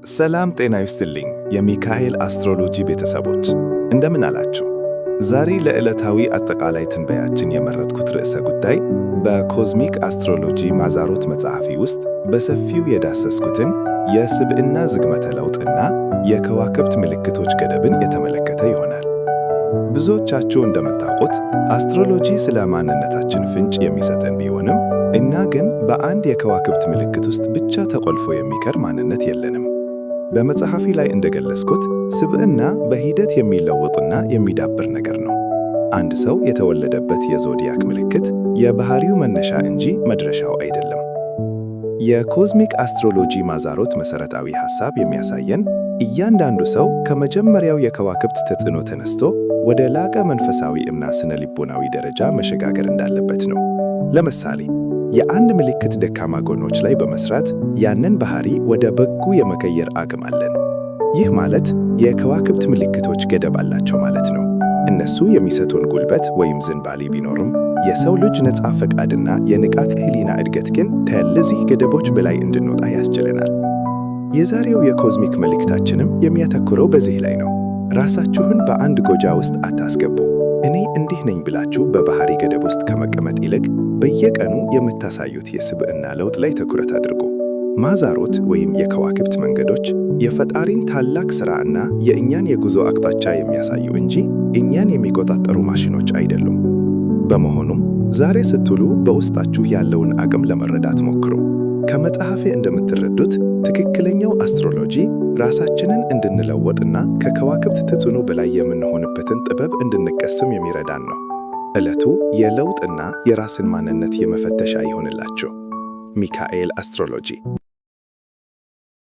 ሰላም ጤና ይስጥልኝ የሚካኤል አስትሮሎጂ ቤተሰቦች፣ እንደምን አላችሁ? ዛሬ ለዕለታዊ አጠቃላይ ትንበያችን የመረጥኩት ርዕሰ ጉዳይ በ Cosmic Astrology ማዛሮት መጽሐፌ ውስጥ በሰፊው የዳሰስኩትን የስብዕና ዝግመተ ለውጥና የከዋክብት ምልክቶች ገደብን የተመለከተ ይሆናል። ብዙዎቻችሁ እንደምታውቁት አስትሮሎጂ ስለ ማንነታችን ፍንጭ የሚሰጠን ቢሆንም እና ግን በአንድ የከዋክብት ምልክት ውስጥ ብቻ ተቆልፎ የሚቀር ማንነት የለንም። በመጽሐፌ ላይ እንደገለጽኩት ስብዕና በሂደት የሚለወጥና የሚዳብር ነገር ነው። አንድ ሰው የተወለደበት የ zodiac ምልክት የባህሪው መነሻ እንጂ መድረሻው አይደለም። የ Cosmic Astrology ማዛሮት መሠረታዊ ሐሳብ የሚያሳየን እያንዳንዱ ሰው ከመጀመሪያው የከዋክብት ተጽዕኖ ተነስቶ ወደ ላቀ መንፈሳዊ እና ስነ ልቦናዊ ደረጃ መሸጋገር እንዳለበት ነው። ለምሳሌ፣ የአንድ ምልክት ደካማ ጎኖች ላይ በመስራት ያንን ባህሪ ወደ በጎ የመቀየር አቅም አለን። ይህ ማለት የከዋክብት ምልክቶች ገደብ አላቸው ማለት ነው። እነሱ የሚሰጡን ጉልበት ወይም ዝንባሌ ቢኖርም የሰው ልጅ ነፃ ፈቃድና የንቃተ ህሊና እድገት ግን ከእነዚህ ገደቦች በላይ እንድንወጣ ያስችለናል። የዛሬው የ cosmic መልእክታችንም የሚያተኩረው በዚህ ላይ ነው። ራሳችሁን በአንድ ጎጃ ውስጥ አታስገቡ። እኔ እንዲህ ነኝ ብላችሁ በባህሪ ገደብ ውስጥ ከመቀመጥ ይልቅ በየቀኑ የምታሳዩት የስብዕና ለውጥ ላይ ትኩረት አድርጉ። ማዛሮት ወይም የከዋክብት መንገዶች የፈጣሪን ታላቅ ሥራ እና የእኛን የጉዞ አቅጣጫ የሚያሳዩ እንጂ እኛን የሚቆጣጠሩ ማሽኖች አይደሉም። በመሆኑም ዛሬ ስትውሉ በውስጣችሁ ያለውን አቅም ለመረዳት ሞክሩ። ከመጽሐፌ እንደምትረዱት ትክክለኛው አስትሮሎጂ ራሳችንን እንድንለወጥና ከከዋክብት ተጽዕኖ በላይ የምንሆንበትን ጥበብ እንድንቀስም የሚረዳን ነው። ዕለቱ የለውጥና የራስን ማንነት የመፈተሻ ይሆንላችሁ። ሚካኤል አስትሮሎጂ።